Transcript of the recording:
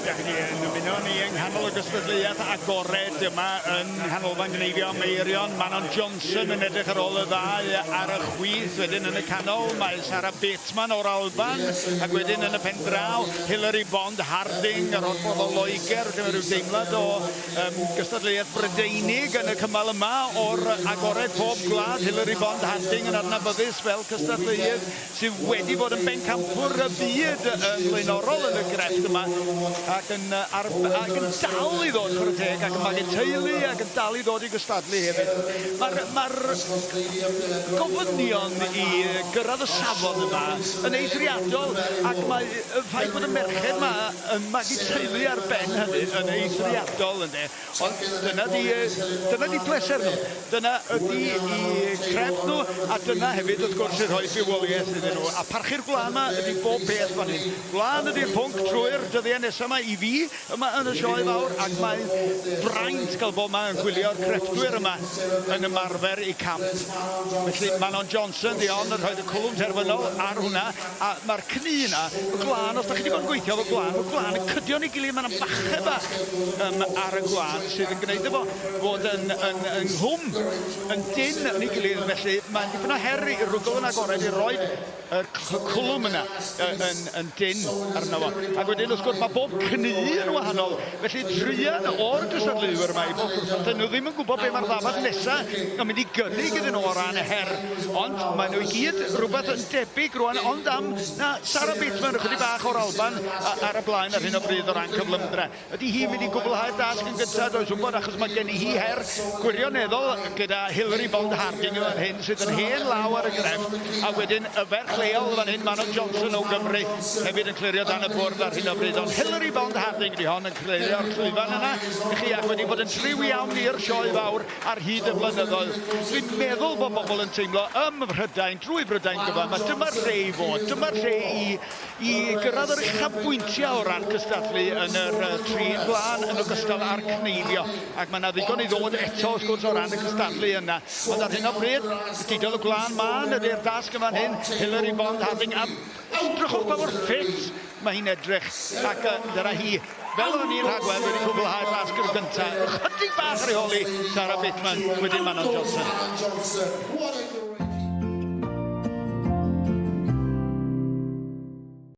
Dych chi yn ymuno ni yng nghanol y gystadleuaeth agored yma yng Nghanolfan Gneifio Meirion. Manon Johnson yn edrych ar ôl y ddau ar y chwith. Wedyn yn y canol mae Sarah Bateman o'r Alban ac wedyn yn y pen draw Hilary Bond Harding yr holl o Loegr. Dyma rhyw deimlad o um, gystadleuaeth Brydeinig yn y cymal yma o'r agored pob gwlad. Hilary Bond Harding yn adnabyddus fel cystadleuydd sydd wedi bod yn bencampwr y byd yn flaenorol yn y grefft yma ac yn, ar, ac yn dal i ddod, chwarae teg, ac yn magu teulu ac yn dal i ddod i gystadlu hefyd. Mae'r ma gofynion i gyrraedd y safon yma yn eithriadol ac mae y ffaith bod y merched yma yn magu teulu ar ben hynny yn eithriadol ynde. Ond dyna 'di dyna 'di pleser nhw. Dyna ydi 'u crefft nhw, a dyna hefyd wrth gwrs sy'n rhoi bywoliaeth iddyn nhw. A parchu'r gwlân 'ma ydi bob peth fan hyn. Gwlân ydi'r pwnc trwy'r dyddiau nesa 'ma i fi yma yn y Sioe Fawr, ac mae'n fraint cael bod 'ma yn gwylio'r crefftwyr yma yn ymarfer eu camp. Felly Manon Johnson 'di hon yn rhoid y cwlwm terfynol ar hwnna. A mae'r cnu yna, y gwlân, os da chi wedi bod yn gweithio efo gwlân, mae gwlân yn cydio yn ei gilydd, mae yna fachau bach um, ar y gwlân sydd yn gwneud efo fod yn, yn, yn nghwm, yn dyn yn ei gilydd, felly mae'n dipyn o her i rwgl yn agored i roi y cwlwm yna yn, yn dyn arno fo. Ac wedyn, wrth gwrs, mae bob cnu yn wahanol, felly druan o'r cystadleuwyr yma i bob pwrpas, dyn nhw ddim yn gwybod be mae'r ddafad nesaf yn mynd i gynnig iddyn nhw o ran her. Ond maen nhw i gyd rhywbeth yn debyg rwan, ond am na Sarah Bateman ychydig bach o'r Alban ar y blaen ar hyn o bryd o ran cyflymdra. Ydy hi'n mynd i gwblhau'r dasg yn gyntaf? Does wybod, achos mae gen i hi her gwirioneddol gyda Hilary Bond Harding yn fan hyn, sydd yn hen law ar y grefft, a wedyn y ferch leol fan hyn, Manon Johnson o Gymru, hefyd yn clirio dan y bwrdd ar hyn o bryd. Ond Hilary Bond Harding ydy hon yn clirio'r llwyfan yna i chi ac wedi bod yn triw iawn i'r sioe fawr ar hyd y blynyddoedd. Dwi'n meddwl bod bobl yn teimlo ym Mhrydain, drwy Brydain gyfan, mae dyma'r lle i fod, dyma'r lle i, i gyrraedd yr uchafbwyntiau o ran cystadlu yn yr trin glân yn ogystal â'r cneifio. Ac mae yna ddigon i ddod eto, wrth gwrs, o ran y cystadlu yna. Ond ar hyn o bryd, didodd y gwlân mân ydy'r dasg yn fan hyn, Hilary Bond Harding, a edrychwch pa mor ffit mae hi'n edrych, ac dyna hi. Fel o'n i'n rhagweld, wedi cwblhau'r dasg yn gyntaf. Ychydig bach ar ei hôl hi, Sarah Bateman, wedyn Manon Johnson.